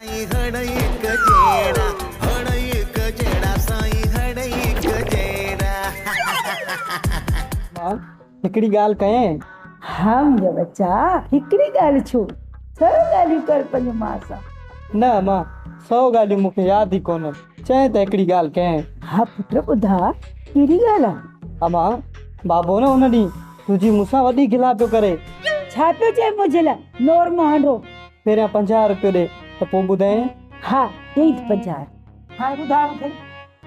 مان هڪڙي ڳالهه ڪيانء؟ ها منهنجا ٻچا، هڪڙي ڳالهه ڇو، سؤ ڳالهيون ڪر پنهنجي ماء سان. نه امان، سؤ ڳالهيون مون کي ياد ئي ڪونهن. چئين ته هڪڙي ڳالهه ڪيانء. ها پٽ ٻڌاء، ڪهڙي ڳالهه آ؟ امان، بابو نه ان ڏينهن تنهنجي مون سان وڏي گلا پيو ڪري. ڇا پيو چئي منهنجي لاء نور مهانڊو؟ پهريان 50 روپيو ڏي ته پوء ٻڌايانء. ها ڏئي ٿي 50. هاڻي ٻڌاء مون کي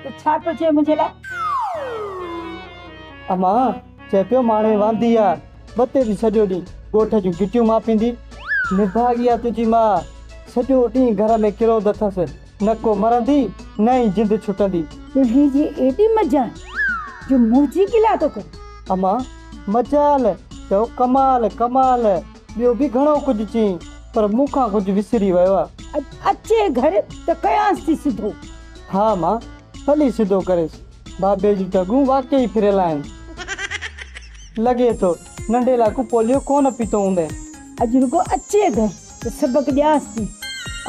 ته ڇا پيو چئي منهنجي لاء؟ امان، چئي پيو ماڻهي واندي آ، وتي ٿي سڄو ڏينهن ڳوٺ جون گهٽيون ماپيندي. نڀاڳي آ تنهنجي ماء، سڄو ڏينهن گهر ۾ ڪروڌ اٿس، نه ڪو مرندي نه ئي جند ڇٽندي. ٻنهي جي ايڏي مجال جو منهنجي گلا ٿو ڪرين. امان، مجال! چئو ڪمال، ڪمال! ٻيو به گهڻو ڪجهه چيائين، پر مون کان ڪجهه وسري ويو آ. اڄ اچي گهر ته ڪيانس ٿي سڌو. ها مان، ڀلي سڌو ڪريس. بابي جون ٽنگون واقعي ڦريل آهن. لڳي ٿو ننڍي لاء ڪو پوليو ڪونه پيتو هوندين. اڄ رڳو اچي گهر ته سبق ڏيانس ٿي.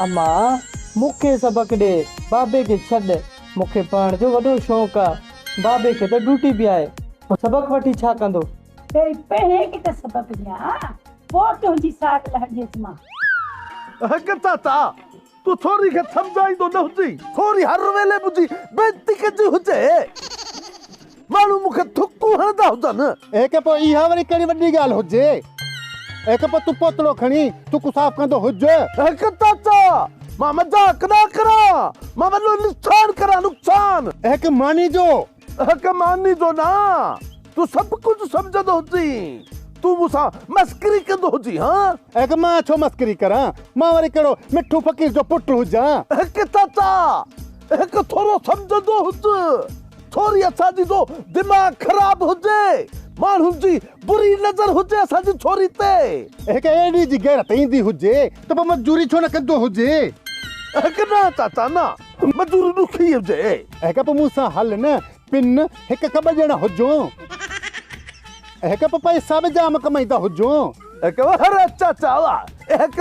امان، مون کي سبق ڏي، بابي کي ڇڏ. مون کي پڙهڻ جو وڏو شوق آ. بابي کي ته ڊيوٽي به آهي. سبق وٺي ڇا ڪندو؟ پهرين پهرين کي ته سبق ڏيان، پوء تنهنجي سار لهنديس مان. هڪ چاچا، تون ڇوري کي سمجهائيندو نه هجين. ڇوري هر ويلي منهنجي بيعزتي ڪندي هجي. ماڻهو مون کي ٿڪون هڻندا هجن. هڪ پوء اها وري ڪهڙي وڏي ڳالهه هجي. هڪ پوء تون پوتڙو کڻي ٿڪ صاف ڪندو هج. هڪ چاچا، مان مذاق نه ڪران، مان وڏو نقصان ڪران، نقصان. هڪ ماني جو. هڪ ماني جو نه، تون سڀ ڪجهه سمجهندو هجين. تون مون سان مسخري ڪندو هجين، هان؟ هڪ مان ڇو مسخري ڪران؟ مان وري ڪهڙو مٺو فقير جو پٽ هجان؟ هڪ چاچا، هڪ ٿورو سمجهندو هج. ٿوري اسان جي جو دماغ خراب هجي، ماڻهن جي بري نظر هجي اسان جي ڇوري تي. هڪ اهڙي جي غيرت ايندي هجي ته پوء مزدوري ڇو نه ڪندو هجي؟ هڪ نه چاچا نه، مزدوري ڏکي هجي. هڪ پوء مون سان هل نه، پن هڪ کان ٻه ڄڻا هجون. هڪ پوء پئسا به جام ڪمائيندا هجون. هڪ وهر چاچا واهه، هڪ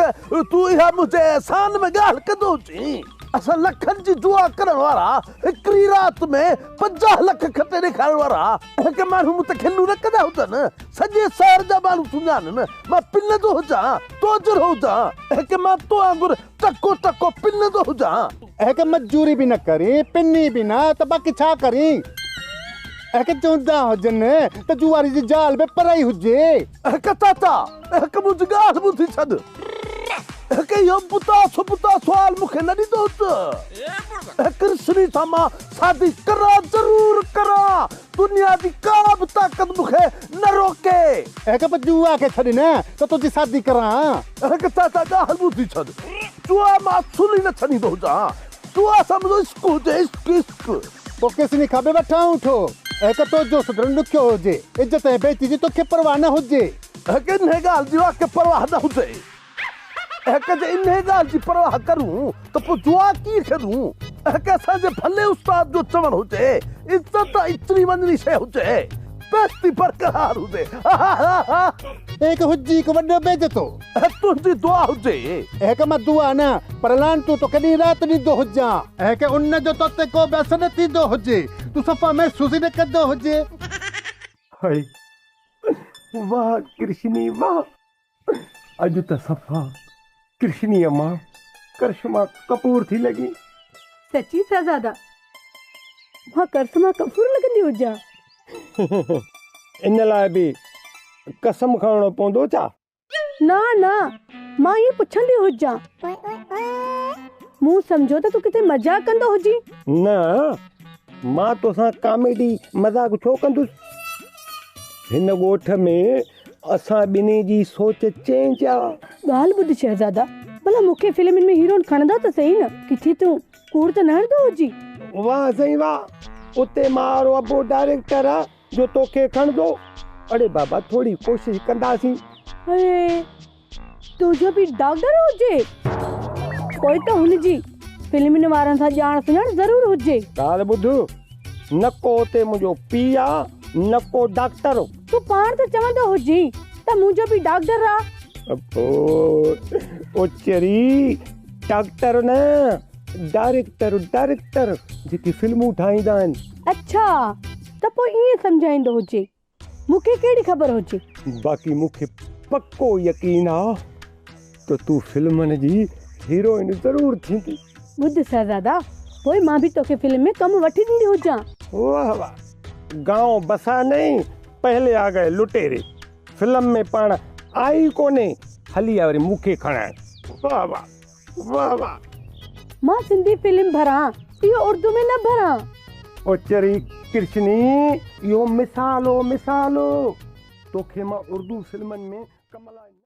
تون اها منهنجي احسان ۾ ڳالهه ڪندو هجين. اسان لکن جي جوا ڪرڻ وارا هڪڙي رات ۾ 50 لک کٽي ڏيکارڻ وارا هڪ ماڻهو مون تي کلون نه ڪندا هجن. سڄي شهر جا ماڻهو سڃاڻن مان پنندو هجان، تو جهڙو هجان. هڪ مان تو وانگر ٽڪو ٽڪو پنندو هجان. هڪ مزوري به نه ڪرين، پني به نه ته باقي ڇا ڪرين؟ هڪ چوندا هجن ته جواري جي زال به پرائي هجي. هڪ چاچا، هڪ منهنجي ڳالهه ٻڌي ڇڏ. هڪ اهو بتاسو بتاسو حال مون کي نه ڏيندو هج. ڪرشني سان مان شادي ڪران ضرور ڪران، دنيا جي ڪا به طاقت مون کي نه روڪي. هڪ پوء جوا کي ڇڏ نه ته تنهنجي شادي ڪران. هڪ چاچا ڳالهه ٻڌي ڇڏ، جوا مان اصل ئي نه ڇڏيندو هجان، جوا سان منهنجو عشق هجي، عشق عشق. پوء ڪرشني کان به وٺان ٿو. هڪ تنهنجو سڌرڻ ڏکيو هجي، عزت ۽ بيعزتي جي توکي پرواهه نه هجي. هڪ انهيء ڳالهه جي واقعي پرواهه نه هجي. هڪ جي انهيء ڳالهه جي پرواهه ڪريون ته پوء جوا ڪيئن کيڏون؟ هڪ اسان جي ڀلي استاد جو چوڻ هجي، عزت اچڻي وڃڻي شيء هجي، بيعزتي برقرار هجي. هڪ هجي هڪ وڏو بيعزتو. تنهنجي دعا هجي. هڪ مان دعا نه پر لعنتون توکي ڏينهن رات ڏيندو هجان. هڪ ان جو توتي ڪو به اثر نه ٿيندو هجي، تون صفا محسوس ئي نه ڪندو هجين. هائي واهه ڪرشني واهه. اڄ ته صفا ڪرشنيء مان ڪرشما ڪپور ٿي لڳين. سچي شهزادا، مان ڪرشما ڪپور لڳندي هجان. ان لاء به قسم کڻڻو پوندو ڇا؟ نه نه، مان ائين پڇندي هجان. مون سمجهيو ته تون ڪٿي مذاق ڪندو هجين. نه، مان توسان ڪاميڊي مذاق ڇو ڪندس؟ هن ڳوٺ ۾ اسان ٻنهي جي سوچ چينج آ. ڳالهه ٻڌ شهزادا، ڀلا مون کي فلمن ۾ هيروئن کڻندا ته سهي نه، ڪٿي تون ڪوڙ ته نه هڻندو هجين؟ واهه سائين واهه، اتي مان وارو ابو ڊائريڪٽر آ جو توکي کڻندو. اڙي بابا ٿوري ڪوشش ڪنداسين. اڙي تنهنجو پيء ڊاڪٽر هجي، پوء ته هن جي فلمن وارن سان ڄاڻ سڃاڻ ضرور هجي. ڳالهه ٻڌ، نه ڪو اتي منهنجو پيء آ نه ڪو ڊاڪٽر. تون پاڻ ته چوندو هجين ته منهنجو پيء ڊاڪٽر آ. او چري، ڊاڪٽر نه ڊائريڪٽر ڊائريڪٽر جيڪي فلمون ٺاهيندا آهن. اڇا ته پوء ائين سمجهائيندو هجي. مون کي ڪهڙي خبر هجي. باقي مون کي پڪو يقين آ ته تون فلمن جي هيروئن ضرور ٿيندين. ٻڌ شهزادا، پوء مان به توکي فلم ۾ ڪم وٺي ڏيندي هجان. واه واه گائون بسا نهين پهلي آ گئي لٽيري. فلم ۾ پاڻ آئي ئي ڪونهي هلي آ وري مون کي کڻائڻ. واه واه واه واه. مان سنڌي فلم ڀران اهو اردو ۾ نه ڀران. او چري ڪرشني اهو مثال هو مثال هو توکي مان اردو فلمن ۾ ڪم لاء نه.